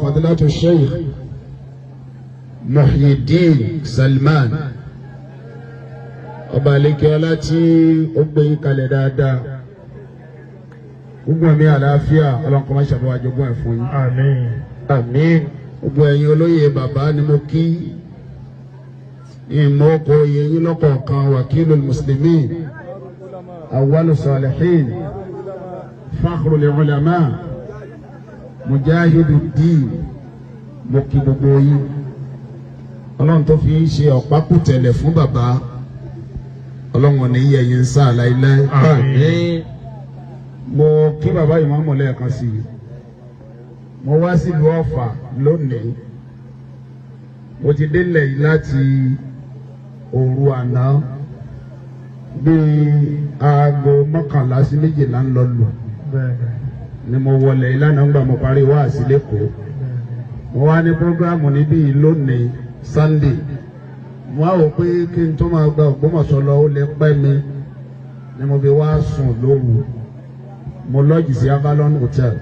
Fadilatu Sheikh Muhyiddin Salman, ọba àlekèọlá tí ó gbé yín kalẹ̀ dáadáa, gbogbo ẹ̀mí àlàáfíà, ọlọ́nkọ́ máa ṣàbẹ̀wò àjogún ẹ̀ fún yín. Àmín. Àmín. Gbogbo ẹ̀yin olóyè bàbá ni mo kí, ìmọ̀ ọkọ̀ oyè yín lọ́kọ̀ọ̀kan: Wakilul Muslimin, Awwalu Salihin, Fakhrul Ulama, Mujahidu Din. Mo kí gbogbo yín. Ọlọ́run tó fi ń ṣe ọ̀pákùtẹ̀lẹ̀ fún bàbá, Ọlọ́run ò ní yẹ yín sáà láíláí. Àmín. Mo kí bàbá ìmáàmù lẹ́ẹ̀kan sí i. Mo wá sílùú Ọ̀fà lónìí. Mo ti délẹ̀ yìí láti òru àná, bíi aago 11 sí 12 ń lọ lù ni mo wọlé ìlànà ńgbà mo parí wáàsí lẹ́kọ̀ọ́. Mo wá ní program níbí yìí lónìí Sunday. Mo wá wò pé kí n tó máa gba Ògbómọ̀ṣọ́ lọ, ó lè pẹ́ mi, ni mo fi wá sùn lóru. Mo lodge sí Avalon Hotel.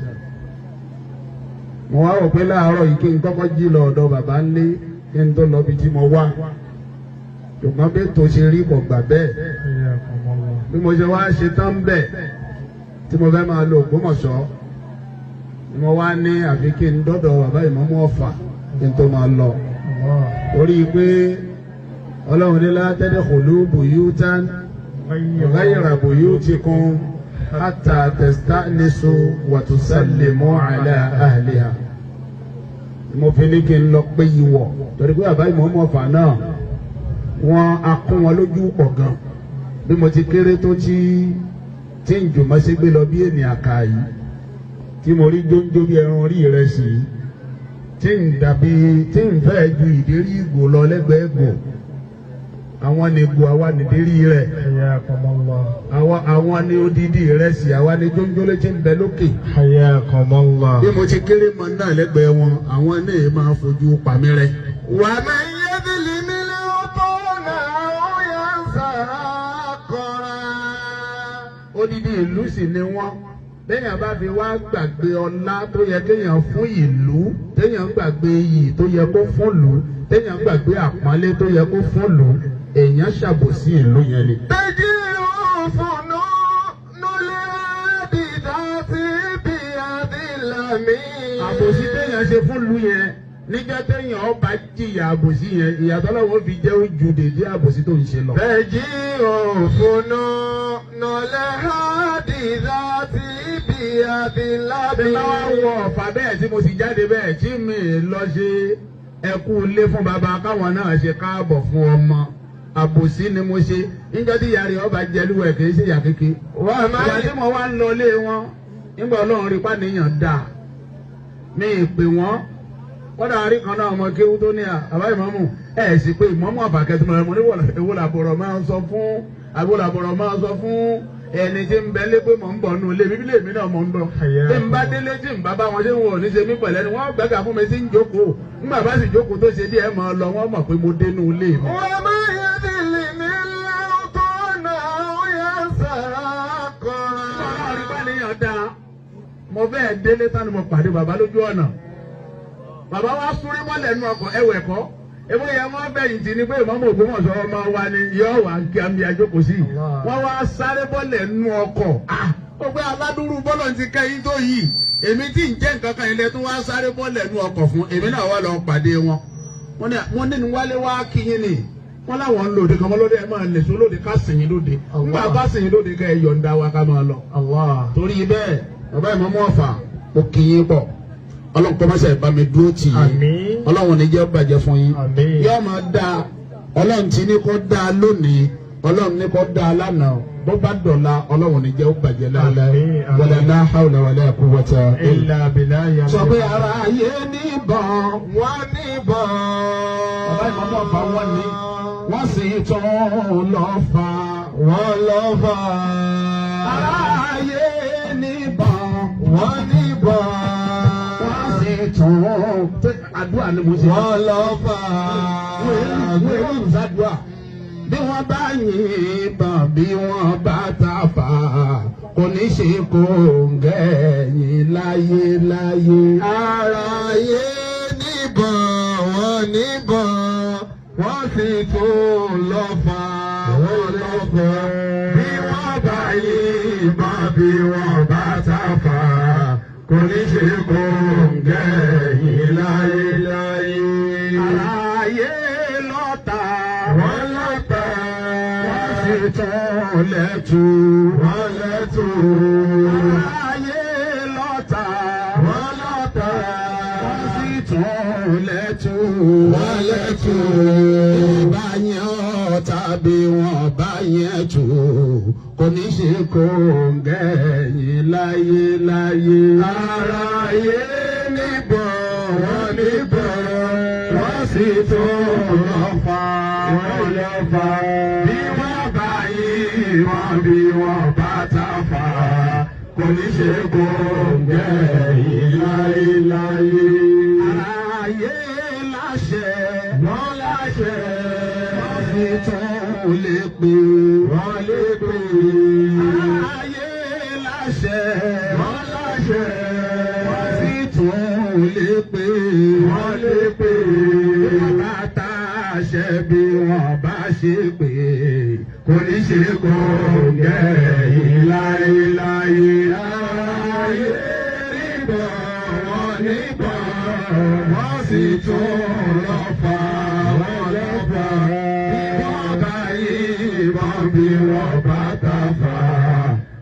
Mo wá wò pé láàárọ̀ yìí, kí n kọ́kọ́ jí lọ ọ̀dọ̀ bàbá ńlé kí n tó lọ bí tí mo wá, ṣùgbọ́n bí tó ṣe rí kò gbà bẹ́ẹ̀. Bí mo ṣe wá ṣe tán bẹ́ẹ̀ tí mo fẹ́ máa lọ Ògbómọ̀ṣọ́ ni mo wá ní àfi kí n dọ́dọ̀ bàbá ìmáàmù Ọ̀fà kí n tó máa lọ, torí pé Ọlọ́run ní لا تدخلوا بيوتا غير بيوتكم حتى تستأنسوا وتسلموا على أهلها. Mo fi ní kí n lọ pé ìwọ̀, torí pé bàbá ìmáàmù Ọ̀fà náà, wọ́n akún wọn lójú pọ̀ gan. Bí mo ti kéré tó, tí ń jùmọ̀ sí gbé lọ bí ènìyàn kà yìí, tí mo rí jóńjó bí ẹran orí ìrẹsì yìí, tí ń dàbí tí ń fẹ́ ju ìdérí ìgò lọ lẹ́gbẹ̀ẹ́ ìgò, àwọn ni ìgò, àwa nìdérí rẹ̀. Hayyakumullah. Àwọn ni odidi ìrẹsì, àwa ni jóńjó létí ń bẹ lókè. Hayyakumullah. Bí mo ti kéré mọ náà lẹ́gbẹ̀ẹ́ wọn, àwọn náà máa fojú pa mí rẹ́. ومن يظلم الوطن أو ينسى قرا. Odidi ìlú sì ni wọ́n. Téèyàn bá fi wá gbàgbé ọlá tó yẹ kéèyàn fún ìlú, téèyàn gbàgbé iyì tó yẹ kó fún ìlú, téèyàn gbàgbé àpọ́nlé tó yẹ kó fún ìlú, èèyàn ṣàbòsí ìlú yẹn ni. تجيء فنون العابدات بيد الأمين. Àbòsí téèyàn ṣe fún ìlú yẹn, níjọ́ téèyàn ọba jìyà àbòsí yẹn, ìyàtọ̀ lọ́wọ́ fi jẹ́ ojú dèjé àbòsí tó ń ṣe lọ. تجيء فنون الحادثات بيد Bí bá wá الأمين. wọ Ọ̀fà bẹ́ẹ̀, tí mo sì jáde bẹ́ẹ̀, tí mi lọ ṣe ẹkú ilé fún bàbá, káwọn náà ṣe káàbọ̀ fún ọmọ, àbòsí ni mo ṣe. Níjọ́ tí ìyá rẹ̀ ọba jẹlúwẹ̀, kì í ṣe ìyà kékeré. ومن Ìgbà tí mo wá ń lọ ilé wọn, nígbà Ọlọ́run rí pàníyàn dà mí ìpè wọ́n, kọ́dà àrí kan náà, ọmọ kéwú tó ní àbá ìmọ̀mù ẹ̀ sì pé ìmọ̀mù àbàkẹ́ tó mọ̀ ní èwo làbọ̀rọ̀ máa ń sọ fún, àbò làbọ̀rọ̀ máa ń sọ fún ẹni tí ń bẹ lé pé mò ń bọ̀ nù ilé mi, bílẹ̀ mi náà mò ń bọ̀. Tí ń bá délé, tí ń bá bá wọn ṣé wọn ò ní ṣe mí pẹ̀lẹ́ ni wọ́n gbẹ́gà fún mi sí ń jókòó. Nígbà bá sì jókòó tó ṣe díẹ̀ mọ́ ọ lọ, wọ́n mọ̀ pé mo dénú ilé mi. ومن يظلم الوطن أو ينسى Ọlọ́run rí قرا. pàníyàn dáa. Mo fẹ́ délé tán ni mo pàdé bàbá lójú ọ̀nà. Bàbá wa súnrí mọ́lẹ̀ nínú ọkọ̀ ẹwẹ̀ kọ́. Ebi yẹn wọ́n fẹ̀yìntì ni pé ìmọ̀mọ́ Ògbómọ̀ṣọ́ ọmọ wa ni yóò wá kí àmì àjókòó sí. Wọ́n wá sáré bọ́lẹ̀ nínú ọkọ̀. Ah! Ó pé aládùúrú bọ́lọ̀ ti kẹ́yìn tó yìí. Èmi tí ń jẹ́ nǹkan kan ilẹ̀ tó wá sáré bọ́lẹ̀ nínú ọkọ̀ fún. Èmi náà wá lọ pàdé wọn. Wọ́n ní wálé wá kí yín ni. Wọ́n láwọn ń lòdì kan mọ́ lóde, ẹ̀ máa nìṣó lóde ká sìn yín lóde. Nígbà bá sìn yín lóde, kẹ́ ẹ yọ̀ǹda wa ká máa lọ. Allah. Torí bẹ́ẹ̀, bàbá ìmọ̀mọ́ Ọ̀fà, ó kì í pọ̀. Ọlọ́run kọ́ máa ṣe bá mi dúró tì yín. Àmín. Ọlọ́run ní jẹ́ bàjẹ́ fún yín. Àmín. Yóò máa dáa. Ọlọ́run ti ní kó dáa lónìí, Ọlọ́run ní kó dáa lánàá, bó bá dọ̀la, Ọlọ́run ní jẹ́ ó bàjẹ́ láéláé. Àmín, àmín. Wala la hawla wala quwwata Illa billahi. Sọ pé ara ayé níbọn. Wọ́n níbọn. Bàbá ìmọ̀mọ́ Ọ̀fà, wọ́n ní wọ́n sì tún lọ fà. Wọ́n lọ fà. Ara ayé níbọn. Wọ́n níbọn. Wọ́n sì tún àdúrà ni mo ṣe. Wọ́n lọ fà. Wọ́n èlù sádùá. Bí wọ́n bá yìnbọn, bí wọ́n bá tàfà, kò ní ṣe kó gẹ̀yìn láyé láyé. Ara ayé níbọn, wọ́n sì tún lọ́fà. Wọ́n lọ́fà. Bí wọ́n bá yìnbọn, bí wọ́n bá tàfà, kò ní ṣe kó ń gẹ̀yìn láéláé. Ayé lọ́ta. Wọ́n lọ́ta. Wọ́n sì tún lẹ́tù. Wọ́n lẹ́tù. Ayé lọ́ta. Wọ́n lọ́ta. Wọ́n sì tún lẹ́tù. Wọ́n lẹ́tù. Bá yẹn tàbí wọn bá yẹn tù, kò ní ṣe kó ń gẹ̀yìn láyé láyé. Aráyé níbọn, wọ́n níbọn, wọ́n sì tún lọ́fà. Wọ́n lọ́fà. Bí wọ́n bá yìnbọn, bí wọ́n bá tàfà, kò ní ṣe kó ń gẹ̀yìn láéláé. Ayé láṣẹ. Wọ́n láṣẹ. Wọ́n sì tún lè pè. Wọ́n lè pè. Ayé láṣẹ. Wọ́n láṣẹ. Wọ́n sì tún lè pè. Wọ́n lè pè. Bá tá a ṣe bí wọ́n bá ṣe pé, kò ní ṣe kó gẹ̀yìn láéláé. Ayé níbọn, wọ́n níbọn, wọ́n sì tún lọ́fà. Wọ́n lọ́fà. Bí wọ́n bá yìnbọn, bí wọ́n bá tàfà,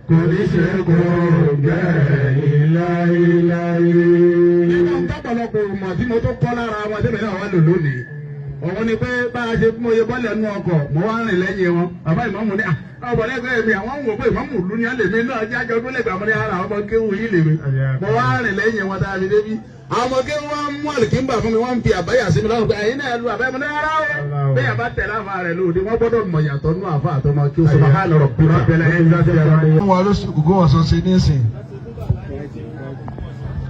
kò ní ṣe kó gẹ̀yìn láéláé. Nínú tọ́pọ̀lọpọ̀ mọ̀ tí mo tó kọ́ lára wọn tẹ́lẹ̀ náà wà lò lónìí, ọ̀wọ́n ni pé bá a ṣe mú iye bọ́ọ̀lù ẹnu ọkọ̀, mo wá rìn lẹ́yìn wọn. Bàbá ìmọ̀mù ní àwọn bọ̀lẹ́gbẹ́ mi, àwọn ń wò pé ìmọ̀mù ìlú ni á lè mi náà jájọ tó lẹ́gbẹ̀ẹ́ àwọn ní ara ọmọ kéwù yìí lè mi. Mo wá rìn lẹ́yìn wọn tá a fi débi. Àwọn ọmọ kéwù wọn mú àlùkìmbà fún mi, wọ́n ń fi àbáyà sí mi lọ́rùn pé ẹ̀yin náà lu àbáyà. Mo ní ara o, bẹ́ẹ̀ bá tẹ̀lé àfa rẹ̀ lóde, wọ́n gbọ́dọ̀ mọ̀ yàtọ̀ nínú àfa àtọmọ kéwù. Subhana rabbika. Fún wa lóṣù gbogbo wọn sọ sí nísìn,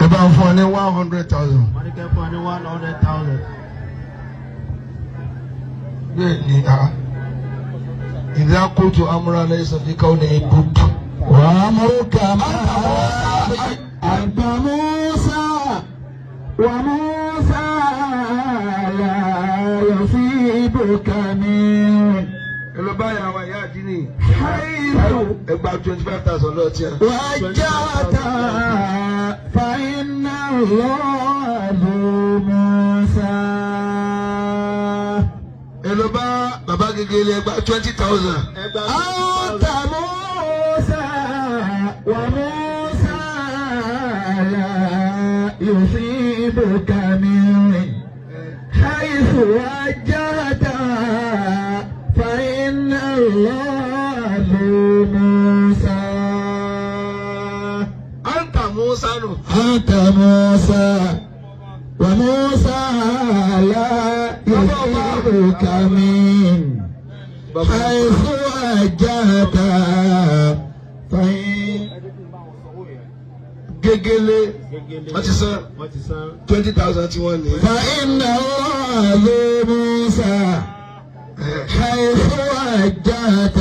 ẹ bá ń fún ọ ní 100,000. Wọ́n ní kẹ́ fún ọ ní 100,000. Bẹ́ẹ̀ ni a ìdá kóòtù amúra lẹ́yìn sọ̀fí káwọn ní ibùdó. وأمرك ما أنت موسى وموسى لا يصيبك من Ẹ lọ báyìí àwọn ìyá àdínì. حيث Ẹ gba 25,000 lọ́ọ̀ tí a. وجهت، فإن الله ذو موسى. Ẹ lọ bá bàbá gègé, ẹ gba 20,000. أنت موسى وموسى لا يصيبك من حيث وجهت، فإن الله ذو موسى. Anta Musa nù. أنت موسى وموسى لا يصيبك من حيث وجهت، فإن Gègéle wọ́n ti san Wọ́n ti san. 20,000 tí wọ́n ní. فإن الله ذو موسى حيث وجهت،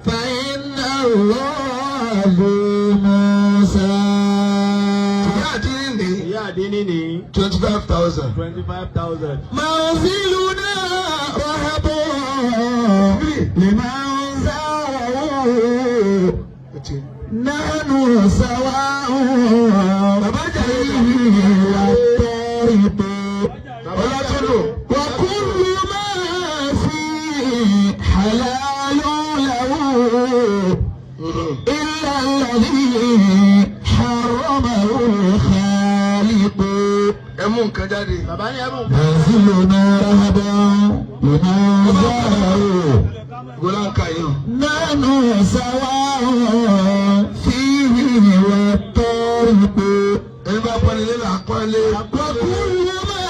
فإن الله ذو موسى. Ìyá àdínì ní Ìyá àdínní ní 25,000. 25,000. منزلنا رهب لمن زاره، نحن سواء فيه والطارق. Ọlátúndùn. وكل ما فيه حلال له إلا الذي حرمه الخالق. Ẹ mú nǹkan jáde. Bàbá ní ẹ̀bùn. منزلنا رهب لمن زاره، Gbọ́dọ̀ ń ka yìí o. نحن سواء فيه والطارق. Ẹni bá pọ́n ilé là á pọ́n ilé. وكل ما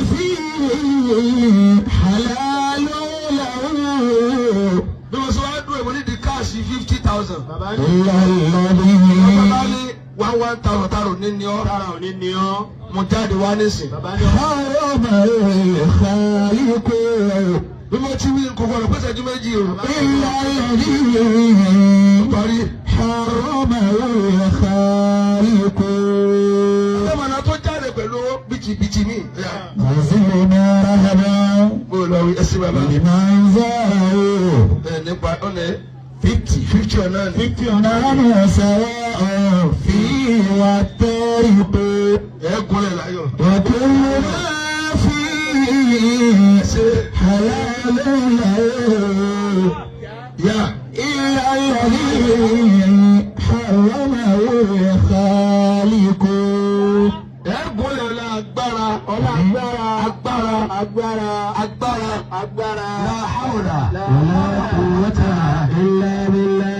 فيه حلال له Bí mo ṣe wá dúró, mo ní di cash 50,000. Bàbá ní إلا الذي Bàbá ní one one thousand tààrọ̀ ní ní ọ́. Tara òní ni ọ́. Mo jáde wá nísìn. Bàbá ní حرمه الخالق. Bí mo ti wí, kò gbọdọ̀ pèsè ẹjú méjì o. إلا الذي Parí. حرمه الخالق. Ṣé màná tó jáde pẹ̀lú lówó bìtìbìtì mi. منزلنا رهبا Bó o lọ wí ẹsẹ̀ bàbá. لمن زاره. Ẹ nípa ọ̀nà 50 50 ọ̀nà ni. 50 نعم سواء فيه والتارك. Ẹ kúnlẹ̀ láyọ̀. وكل ما فيه Ṣé حلال له yá إلا الذي حرمه الخالق. Ẹ kúnlẹ̀ ọ̀la agbára. Ọlá agbára. Agbára. Agbára. Agbára. Agbára. La hawla. ولا قوة إلا بالله.